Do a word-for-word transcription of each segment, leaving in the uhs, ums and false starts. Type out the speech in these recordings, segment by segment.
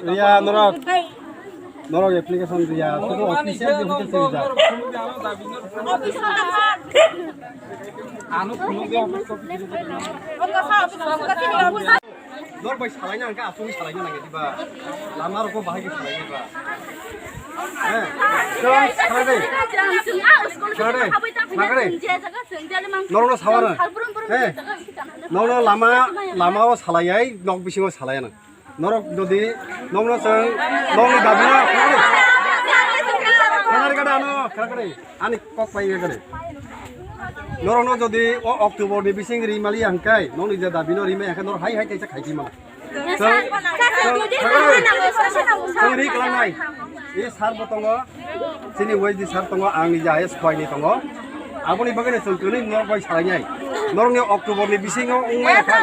Iya, norok. Norok application dia, sudu official di hotel sini ja. Norok bai salaina hwnkhe asugwi salaina nangya diba? Lama rokbo bahai khe salaina ba? He? Chwng salai de. Salai de. Salai de. Norokno sawano. He? Norokno lama, lama o salai ai, nok bisingo salai ano. Norok jodi nokno chwng nokni dabi no khwnari khade ano khwnari ani kok pai khade. Norokno jodi o October ni bising ri mali hwnkhe nokni je dabi no ri mai hwnkhe norok hai hai kaisa khai di mano. Chwng ri klangnai. E sar bo tongo. Chini wai di sar tongo, ang ni jai squad ni tongo. Aboni bagwi no chwng tini norok bai salai nai. Norok ni October ni bisingo wngmaya kha.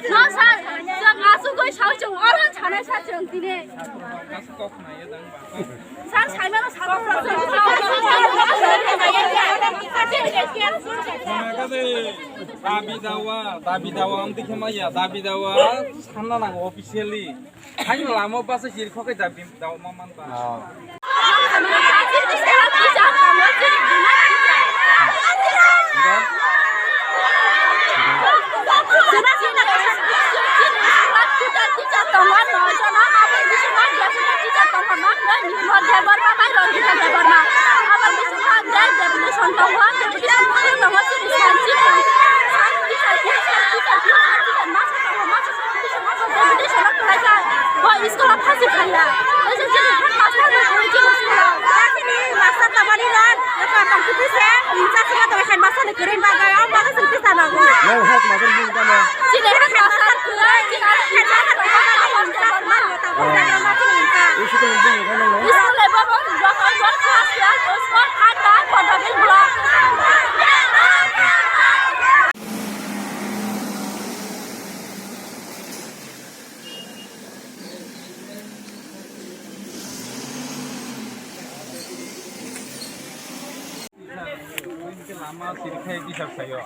No, sir. Chwng asugwi sao, chwng oro sanai sa chwng tini. Sir, saimano sir. Dabi dawa, dabi dawa, amtwi khe maya, dabi dawa, sanna nango officially. Hai lama basa sir khokai dabi dawa ma man ba. Bo school o phasi phaiya. Oise chini headmaster no kwrwi chini school o. Chini master tongmani rok, tongthokgwi se, teacher se tongwi headmaster ni kwrwi bagwi, o bagwi chwng teacher rok. Nang headmaster bung tamo? Chini headmaster kwrwi, chini headmaster tongmani rok. School ni bo bo block, block class ya, school ata Kodobin block. Lama sirkhe kisa sayo.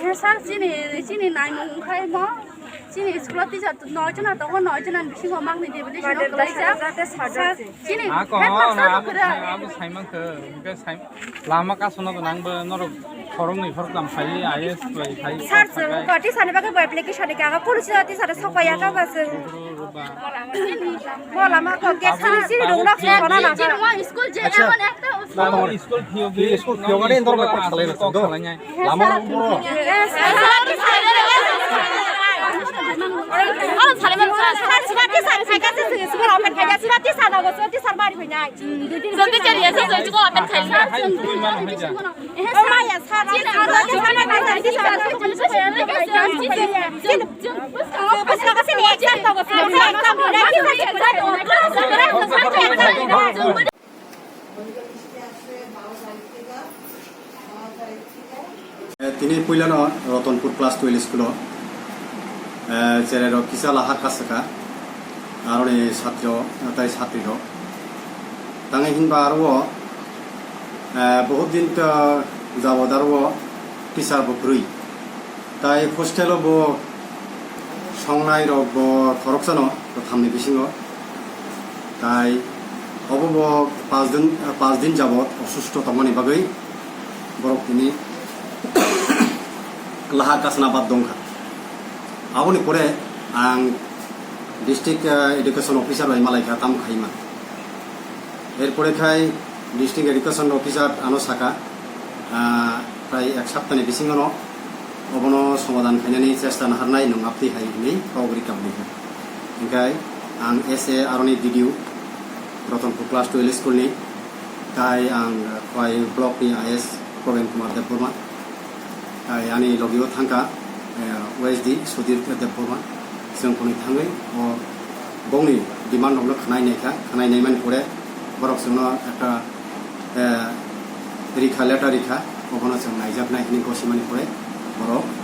He sir, chini, chini naimung khai mo. Chini school teacher noi jona tongo, noi jona bisingo mangni deputation kwlaijak. Sir, chini headmaster no kwrwi. Abo saimankhe, hwnkhe sai-, lama kasano nangbo norok khoroknwi khoroktham sai I A S bai khai. Sir, chwng ko teacher ni bagwi bo application ni kha, kunu teacher sokpaiya kha ba chwng. Bo lama ko gate sini sini rung nok sini kona na. Chini mo school je emon ekta school. Lama school phiyo ge, school phiyo gani indor bai kok salai na. Lama rok boro. Eh, tini puilano Ratanpur class twelve school o, eh, cherai rok kisa lahar kasaka, aroni satro, tai satri rok. Tangwi hinba aro, eh, bohut din to jabot aro teacher bo kwrwi. Tai hostel o bo songnai rok bo khoroksano, bo thamni bisingo. Tai obo bo pas din, pas din jabot osusto tongmani bagwi borok tini lahar kasna bad dongkha. Aboni pore ang district, eh, education officer bai malaikha, tamo khaima. Erpore khai district education officer ano saka, ah, prai ek saptani bisingono obono somadan khainani chesta naharnai nwng aptwi hai hinwi kok rikabdi. Hinkhe ang S A aroni D D O Ratanpur class twelve school ni, tai ang Khowai block ni I S Probin Kumar Debbarma. Tai ani logio thangkha, eh, O S D Sudhir Debbarma. Chwng khwnwi thangwi o Bongni demand rokno khwnai naikha, khwnai naimani pore borok chwngno ekta, eh, rikha, letter rikha, obono chwng naijaknai hwnwi gosimani pore borok